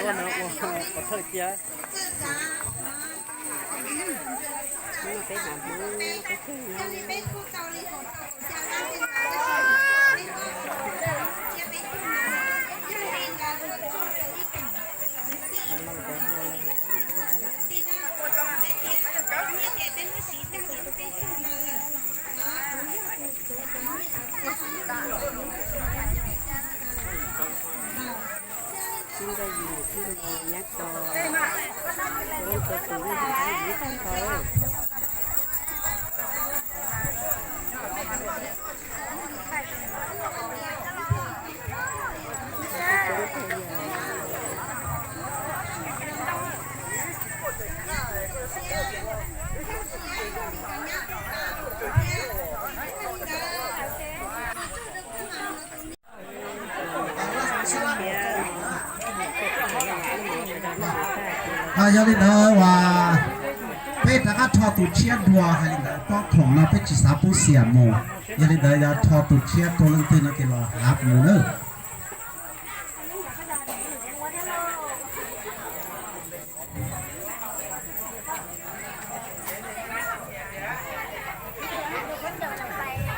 Ua no ua pov thawj cia. Peb hnav Hmoob peb ceg no. Txij nkawm yim txij no nyab ko, leej twg tus leej twg ib tag nrho. Yog li ntawd uas peb rov qab rho tus tshiab dua, hais li ntawd pob khoom no peb tsis xav pub xiam mus. Yog li ntawd yog rho tus tshiab rau leej twg no ces los hav mus nawb.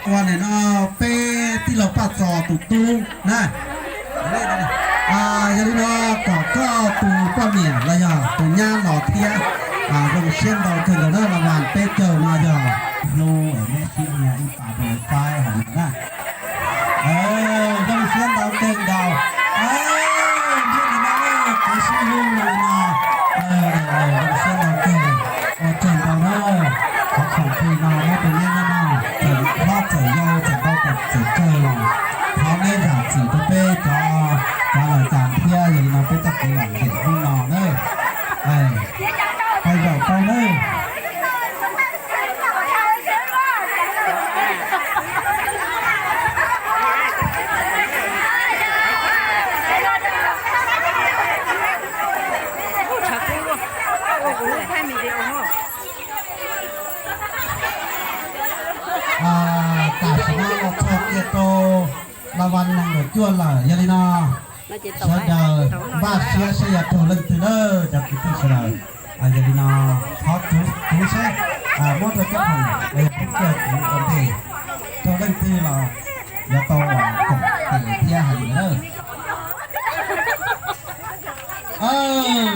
Ua nim no peb tij laug Paj Txos tus tub na, yog li no kom koj tus poj niam los yog tus nyab los thiab. Zoo siab ntau kawg nkaus na, las vas peb caug no yog hlub neb sib nyiag ib pas rau lawv saib hais li na. Zoo siab ntau kawg nkaus. Neb nim no kuv sib hlub li no, zoo siab ntau kawg. Ua tsaug ntau na, qhov khoom plig no muab rau neb nyob no, txawm hlob txawm yau txawm ntau txawm tsawg los thov neb zam txim rau peb cov, cov lawm tas thiab, yog li no peb coj kev lom zem hnub no na. Peb zaum tau nawb. Tam sim no los txog kiag rau las vas nees nkaum cuaj lawm, yog li no sawv daws npaj siab saib yog raug leej twg na cov kwv tij sawv daws. Yog li no thov kuv seb muab rau cov khoom, kuv ua ntej raug leej twg los yuav tau koom tes thiab hais li ntawd.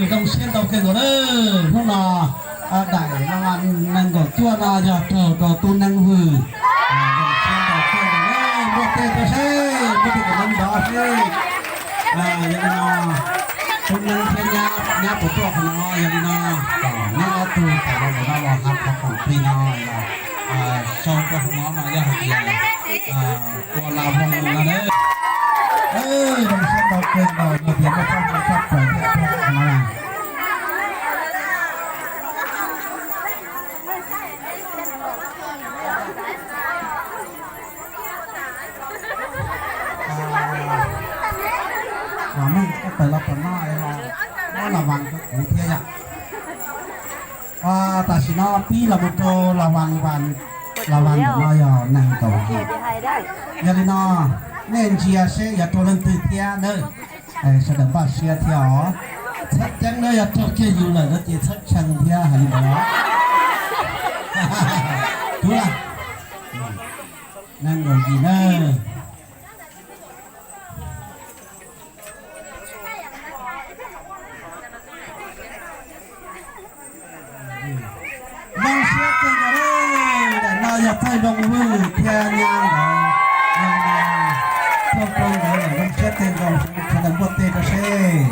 Zoo siab ntau kawg nkaus na. Hnub no daim las vas nees nkaum cuaj no yog raug rau tub Neeb Vwj. Zoo siab ntau kawg nkaus na, npuaj teg rau seb, npuaj teg kom nrov seb. Yog li no tub Neeb thiab nyab, nyab puas tuaj qhov no, yog li no kom neb ob tug tawm los ntawm no los hab qhov khoom plig no los sau rau hauv no no yog hais tias ua las vas no na. Zoo siab ntau kawg nkaus yog tias muaj txoj hmoo txoj plaws thiaj rau qhov no na. Vam Meej, koj tawm los tom no es los muab las vas rau kuv thiab yom. Tam sim no pib los mus rau las vas, las vas ntawm no yog nees nkaum yim. Yog li no nej ntsia seb yuav raug leej twg thiab nawb. Sawv daws npaj siab thiab os. Txheeb ceeb na, yog raug kiag yus lawm no ces txheeb tshee thiab hais li ntawd. Tub, nees nkaum yim na. Zoo siab kawg nkaus, daim no yog Txawj Zoo Vwj thiab nyab ntawd. Zoo siab kawg nkaus, sawv daws npuaj teg rau seb.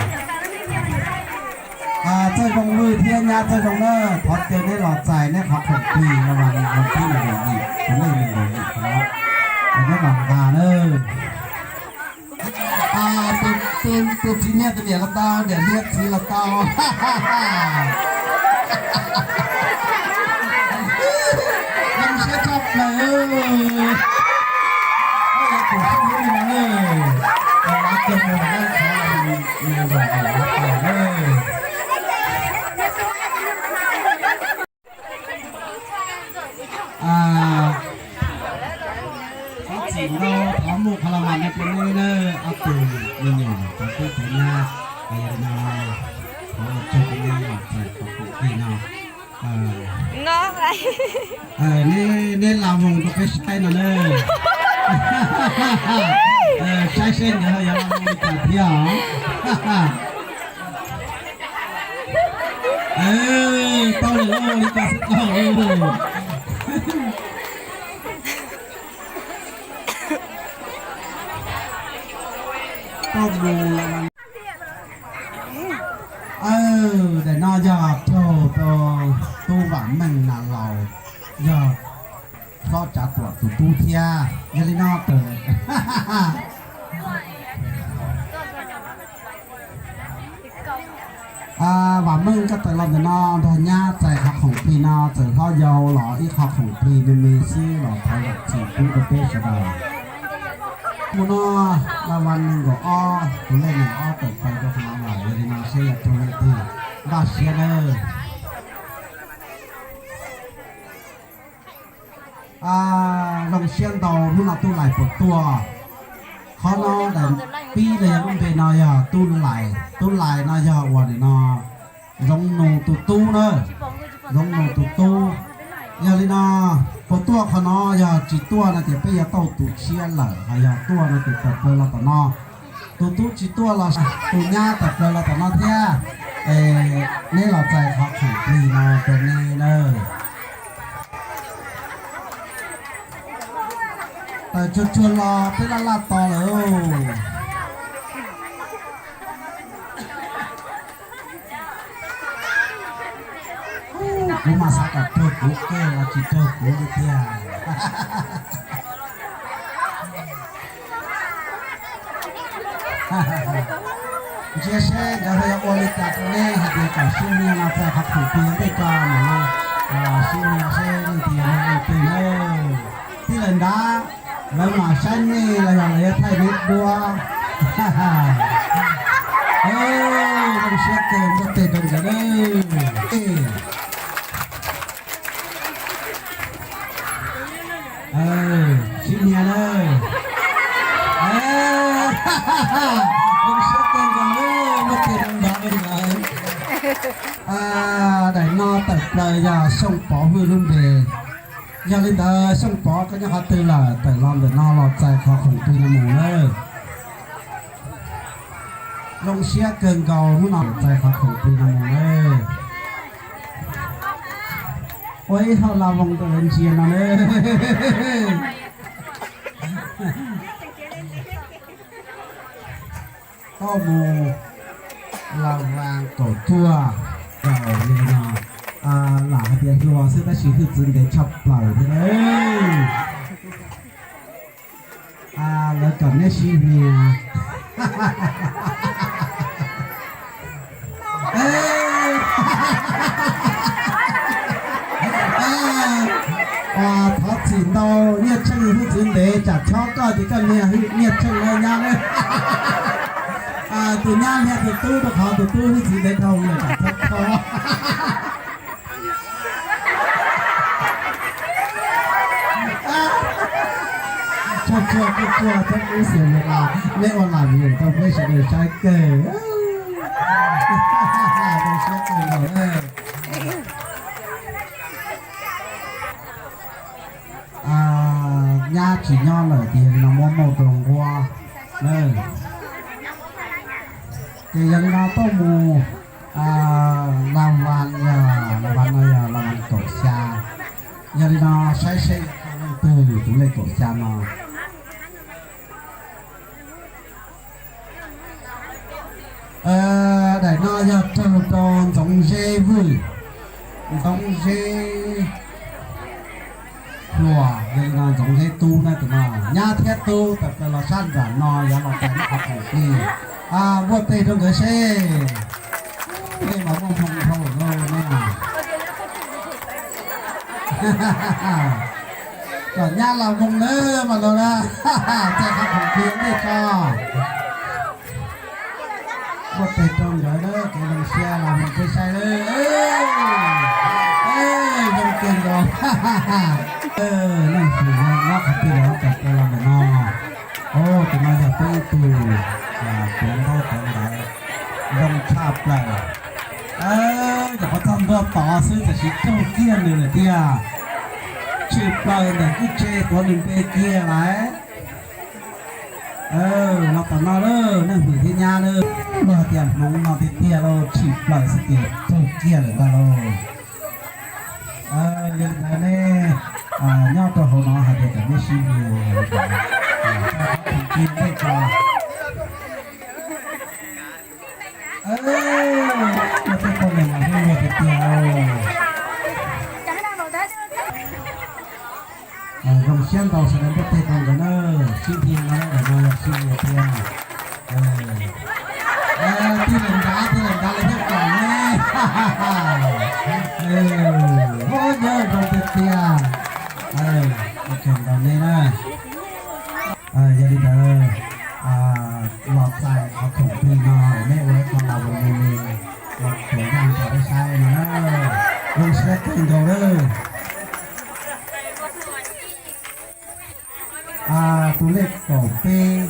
Txawj Zoo Vwj thiab nyab Txawj Zoo na, thov caw neb los txais neb qhov khoom plig no mas nees nkaum yim, tus lej nees nkaum yim no, neb los nqa na. Tus txiv niag tus niam los tau, niam hliab txiv los tau. Zoo siab tshaj plaws. Tus sib hlub li no, lav kiag mus lawm, qhov no zoo lav kiag na. Ob txhim no thov muaj qhov las mas no rau nej na, ob tug me nyuam tau tub tau nyab, yog li no thov ua tsaug rau nej los txais qhov khoom plig no. Neb, neb la voos rau peb saib no na. Saib seb nkawd ho yuav la voos li cas thiab os. Tau lawm lauj, li cas xwb tau lawm. Tau mus. Daim no yog raug rau tub Vam Meej Nas Laus, yog Hlob Tsav Tuam tus tub thiab. Yog li no tawm Vam Meej, koj tawm los ntawm no nrog nyab txais qhov khoom plig no, txawm hlob yau los ib qho khoom plig me me xwb los thov zam txim pub rau peb sawv daws. Mus no, la vas nees nkaum ob, tus lej nees ob tawm plaws rau qhov no lawm, yog li no seb yog raug leej twg npaj siab nawb. Zoo siab ntau, hnub no tub lais puas tuaj? Qhov no daim pib los yog lub npe no yog tub lais. Tub lais no yog uas nim no Zoov Nus tus tub na, Zoov Nus tus tub. Yog li no, puas tuaj qhov no? Yog tsis tuaj no ces peb yuav tau tus tshiab lawm, ho yog tuaj no ces tawm plaws los tom no. Tus tub tsis tuaj los tus nyab tawm plaws los tom no thiab. Es neb los txais qhov khoom plig no rau neb nawb. Tawm tsuag tsuag los peb laj laj tos lawm. Kuv mas xav kom raug kuv kawg los tsis raug kuv li tiag. Ntsia seb nkawd ho yuav ua li cas rau nej hais tias kom sib nyiag no txais qhov khoom plig ntej tso mam li sib nyiag seb leej twg yog leej twg na. Tij lawm nrad, lawv mam saib nej los yog lawv yuav thaij nej duab. Zoo siab kawg, npuaj teg rau nkawd na. Sib nyiag na. Zoo siab kawg nkaus, npuaj teg rau nkawd. Daim no tawm plaws yog Xyooj Pov Hwj lub npe. Yog li ntawd Xyooj Pov, koj nyob qhov twg lawm? Tawm los ntawm no los txais qhov khoom plig no mus nawb. Zoo siab kawg nkaus, hnub no txais qhov khoom plig no mus nawb. Ua ib hau la voos rau lawv ntsia no nawb. Koj mus la vas kaum cuaj, yog li no, lam hais tias hluas xwb tab sis hwj txwv ntev tshaj plaws thiab. Lawv kom neb sib nyiag. Thov txim ntau, Nyiaj Tsheej hwj txwv ntev, tsam chob koj ces koj nyiag Nyiaj Tsheej nyab na. Tus nyab nyiag tus tub rau qhov tus tub hwj txwv ntev dhau, tsam chob koj. Tsuag tsuag tsuag tsuag, txhob kub xim li no, neb ua lam vim rau peb sawv daws saib kawg. Zoo siab kawg nkaus na. Nyab tsis nyob lawm ces yog li no muab muaj rau nquab na. Ces yog li no tuaj mus, la vas yog, la vas no yog la vas kaum xya. Yog li no saib seb leej twg tus lej kaum xya no. Daim no yog raug rau Ntxoov Zeb Vwj, Ntxoov Zeb Hluas, yog li no Ntxoov Zeb Tub na, tus no nyab thiab tub tawm plaws los sab nram no yuav los txais qhov khoom plig. Npuaj teg rau nkawd seb. Nej mas muaj hmoo dhau lawm no ne. Kom nyab los moo lawm mas los na, txais qhov khoom plig nej tso. Muaj tes rau nkawd na, kev zoo siab los mus peb saib lawm. Zoo kawg nkaus. Leej twg nyob qhov twg los tau los ntawm no. Tus no yog peb ib tug tuav ntaub tuav ntawv zoo tshaj plaws. Cov qhov txog ntua tod xwb tam sim raug kiag nws lawm tiag. Tshwm plaws ntawm kuj tse tuav nws npe kiag lawm. Los tom no lawm, leej twg thiab nyab lawm, luag tias hmoov no tiag tiag lauj, tshwm plaws xwb ces raug kiag lawm ntag lauj. Yog li ntawd nej nyob rau hauv no hais tias kom nej sib nyiag, tij tso. Ua tej poj niam mas hlub luag tiag tiag. Zoo siab ntau sawv daws npuaj teg rau nkawd na, sib nyiag no, ntawm no yog sib nyiag thiab. Tij laug Nrab, tij laug Nrab lawv thiaj kom ne. Ua nyob zoo tiag tiag. Ua tsaug ntau nej na. Yog li ntawd los txais qhov khoom plig no neb ua ib qho los mus mus los tuav yaj rau peb saib no na. Zoo siab kawg nkaus lawm. Tus lej kaum peb.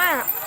na.